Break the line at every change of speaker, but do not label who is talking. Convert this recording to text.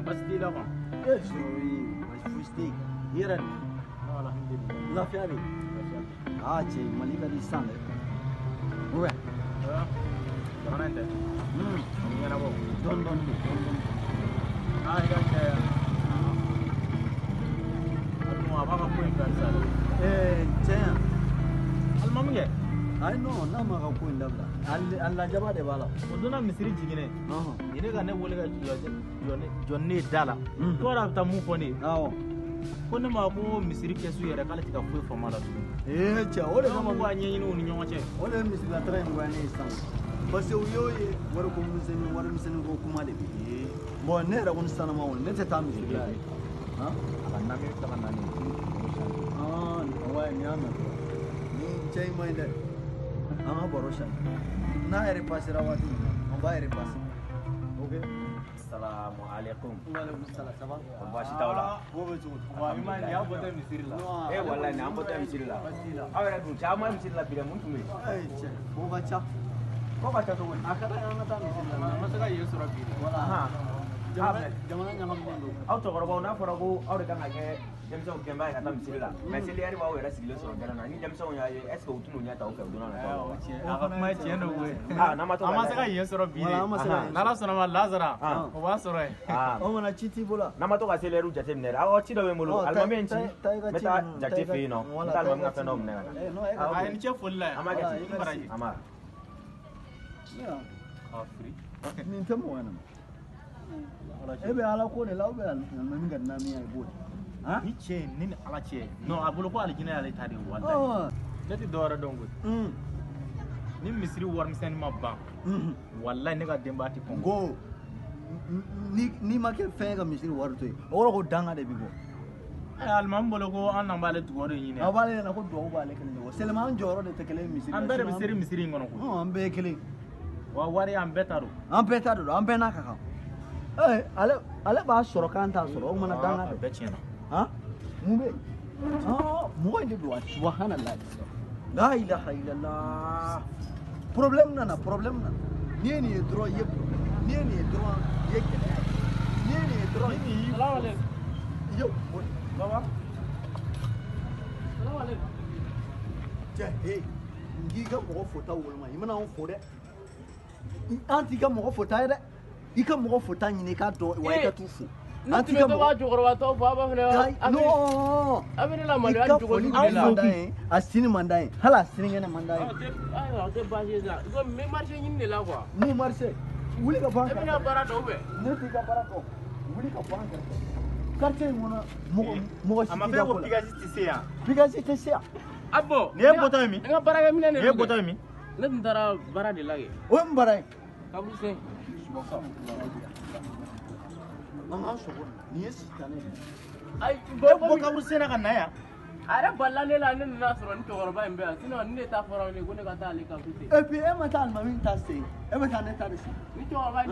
Baasi t'i la quoi?
E sɔrɔ ye, baasi fosi tɛ yen. I yɛrɛ dun?
Alhamdulillah.
Lafiya bɛ yen? Aa cɛ, Mali ka di sisan dɛ. Ou bien?
Jamana in tɛ. A bɛ ɲɛnabɔ.
Dɔɔni dɔɔni de, dɔɔni dɔɔni.
Aa, i ka cɛ. A dun a b'a ka ko in fɛ halisa dɛ.
Ɛɛ, cɛ yan.
Alimami kɛ.
Ayi non, n'a ma ka ko in dabila. A lajaba de b'a la.
O donna misiri jiginnen. Nin ne ka ne wele ka jɔ ne ye da la. Ko a bɛ taa mun fɔ ne ye?
Awɔ.
Ko ne ma ko misiri kɛsu yɛrɛ k'ale tɛ ka foyi faamu a la tuguni.
Ee cɛ, o de kama
ko a ɲɛɲini u ni ɲɔgɔn cɛ.
O de ye misirilataga in goya ne ye sisan. Parce que u y'o ye wariko misɛnnin, wari misɛnnin ko kuma de bɛ yen. Bon, ne yɛrɛ kɔni sanama kɔni, ne tɛ taa misiri la yɛrɛ. Han?
A ka nami bɛ tila ka na nin.
Ah, ouais, nin y'a mɛn. Ni cɛ in man ɲi dɛ. An ka baro sa. N'a yɛrɛ pasera waati min na, an b'a yɛrɛ pase. Ok.
Salamu alaikum.
Waaleykum salam, ça va?
Baasi t'aw la?
Ko bɛ cogo di?
Wa i ma nin y'aw bɔtɔ misiri la.
Non,
Eh wallahi nin an bɔtɔ misiri la.
Baasi t'i la.
Aw yɛrɛ dun caman misiri la bi dɛ, mun tun bɛ yen?
Ee cɛ, ko ka ca.
Ko ka ca cogo di?
A ka d'an ye an ka taa misiri la.
An ma se ka yen sɔrɔ bi dɛ.
Voilà.
Ahan.
Jamana ɲagaminen don.
Aw cɛkɔrɔbaw n'a fɔra ko aw de kan ka kɛ denmisɛnw gɛnbaa ye ka taa misiri la, mais seliyɛri b'aw yɛrɛ sigilen sɔrɔ gɛlɛn na, ni denmisɛnw y'a ye, est ce que u tɛn'u ɲɛ ta aw fɛ u donna nataw la wa?
A ka kuma ye tiɲɛ don koyi.
Ah, n'an ma to
An ma
ka
se ka yen sɔrɔ bi
Voilà, an ma se ka
dɛ.
yen.
N'Ala sɔnna ma Lazara,
Ah.
o b'a sɔrɔ yen.
Ah.
O mana ci t'i bolo.
N'an ma to ka seliyɛriw jateminɛ dɛ, awɔ ci dɔ bɛ n bolo,
Ɔ,
alimami ye n ci,
ta i ka
n bɛ
ci
taa
ninnu,
Jakite
ta i ka-
fɛ yen nɔ, n
voilà,
bɛ taa
ta i
alimami
ka
ka fɛn dɔw
ci
minɛ ka na.
Eh, non, e ka
A ye ni ce foli la yan.
An b'a kɛ
Voilà,
ten.
i merci.
An b'a.
Yeah.
Ka firi.
Nin tɛ mɔgɔ ɲɛnama. E bɛ Ala ko de la ou bien alimami ka namiya i b'o de? Han?
Ni cɛ in, ne ni Ala cɛ. Non, a bolo ko alijinɛ y'ale ta de ye walahi.
Ɔ.
Ne tɛ dɔwɛrɛ dɔn koyi. Ni misiri warimisɛnnin ma ban, walahi ne ka denbaya tɛ kɔngɔ.
Ko n'i ma kɛ fɛn ye ka misiri wari to yen, o kɔrɔ ko danga de b'i kɔ.
Ɛ, alimami bolo ko an n'an b'ale dugawu de ɲini.
Aw b'ale ɲɛna ko duwawu b'ale kelen de kɔ. Seulement an jɔyɔrɔ de tɛ kelen ye misiri la.
An bɛɛ de bɛ
sinon
seri misiri in kɔnɔ koyi.
Ɔn, an bɛɛ ye kelen.
Wa wari an bɛɛ ta don.
An bɛɛ ta de don, an bɛɛ n'a ka kan. Ee, ale b'a sɔrɔ k'an t'a sɔrɔ, o kumana danga
A
de.
bɛɛ tiɲɛna.
Han? Mun bɛ yen? Ɔn, mɔgɔ in de don wa? Subhanallah. La ilaha illallah. Problème nana, problème nana. N'i ye nin ye dɔrɔn, i ye problème. N'i ye nin ye dɔrɔn, i ye gɛlɛya ye. N'i ye nin ye dɔrɔn,
Salamu alaikum.
i ye o de.
Baba.
Salamu alaikum.
Cɛ, he, n k'i ka mɔgɔ fota woloma, i mana anw fo dɛ. An t'i ka mɔgɔ fota ye dɛ. I ka mɔgɔ fota ɲini i k'a dɔn wa i ka t'u fo.
Ne
An
tun
t'i
bɛ
ka
to
mɔgɔ
b'a cɛkɔrɔbatɔ fɔ a b'a fana
Ayi, non.
a bɛ ne la
I
maloya
ka
nin cogo
foli
sugu de la.
man d'an ye, a sini man d'an ye, hali a sinikɛnɛ man d'an ye.
Ayiwa, o tɛ baasi ye sa. I ko n bɛ marché ɲini de la quoi.
Mun marché? Wuli ka bɔ an
E bɛna
kɛrɛfɛ.
baara dɔn ou bien?
Ne t'i ka baara dɔn. Wuli ka bɔ an kɛrɛfɛ. Quartier in kɔnɔ, mɔgɔ si
A ma
t'i
fɛ
ka
ko
ko la.
Pigasi tɛ se yan.
Pigasi tɛ se yan.
Ah bon?
Nin ye bɔtɔ ye min?
N ka baarakɛminɛn de
Nin ye
don kɛ.
bɔtɔ ye min?
Ne tun taara baara de la kɛ.
O ye mun baara ye?
Kaburu sen.
An k'an sɔgɔ nin ye sitanɛ ye.
Ayi,
E
bon,
bɔ kaburu sen na ka na yan.
A yɛrɛ balila ne la, ne nana sɔrɔ ni cɛkɔrɔba in bɛ yan. Sinon ni ne ta fɔra ne ko ne ka taa ale kaburu sen.
Et puis e ma taa alimami ta sen, e bɛ taa ne ta de sen.
Ni cɛkɔrɔba in